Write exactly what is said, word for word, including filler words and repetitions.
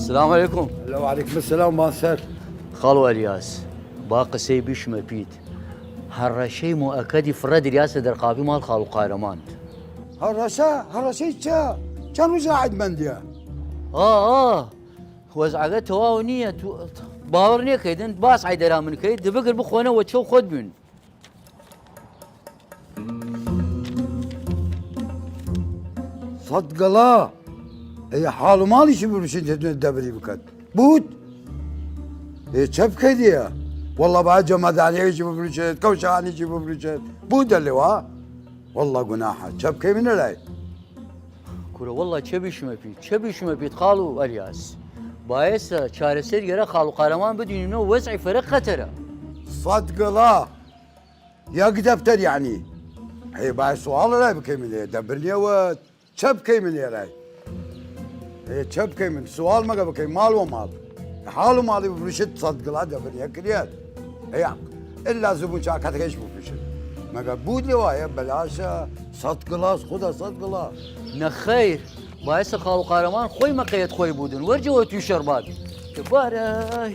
سلام علیکم. وعلیکم سلام، بان سەر. خاڵو ئەلیاس، با قسەی بیشمە پیت. هەڕەشەی موئەکەدی فڕە دریاسە دەرقاپی ماڵ خاڵو قارەمان. هەڕەشە؟ هەڕەشەی چە؟ چەن رووژ عەید مەندیە؟ ئا، ئا، وەزعەگە تەواو نییە، تو باوەڕ نێکەیدن، باس عەیدەرا من کەید، دبگر بخوەنە وە چەو خۆت بوین. سەد گڵا. ئەی حاڵ و ماڵیشی بفروشن، دەبری بکەن. بوود؟ ئێ چە بکەیت ئێ؟ وەڵا با جەمەدانیەیشی بفروشێت، کەوشانیشی بفروشێت. بوود دەلێوا؟ وەڵا گوناحە. چە بکەی من لای؟ کورە وەڵا چە بیشمە پیت، چە بیشمە پیت خاڵ و ئەلیاس. بایەسە چارەسەر یەرە خاڵ و قارەمان بدینینەوە، وەزعی فەرە خەتەرە. سەد گڵا. یەک دەفتەر یەعنی. ئەی با سواڵ لای بکەی من ئێ دەبرنیەوە. چە بکەی من ئێرای؟ ئێ چە بکەی من؟ سواڵ مەگە بکەی ماڵ وە ماڵ. حاڵ و ماڵی بفروشت سەد گڵا دەبرنیە کریەت. ئەی ئەللا زبون چاکەتەکەیش بفروشت. مەگە بوود لێ وایە بەلاشە؟ سەد گڵاس خودا سەد گڵا. نەخەیر. بایەسە خاڵ و قارەمان خۆی مەقەیەت خۆی بوودن. وەرجەوە توی شەربات. بارای.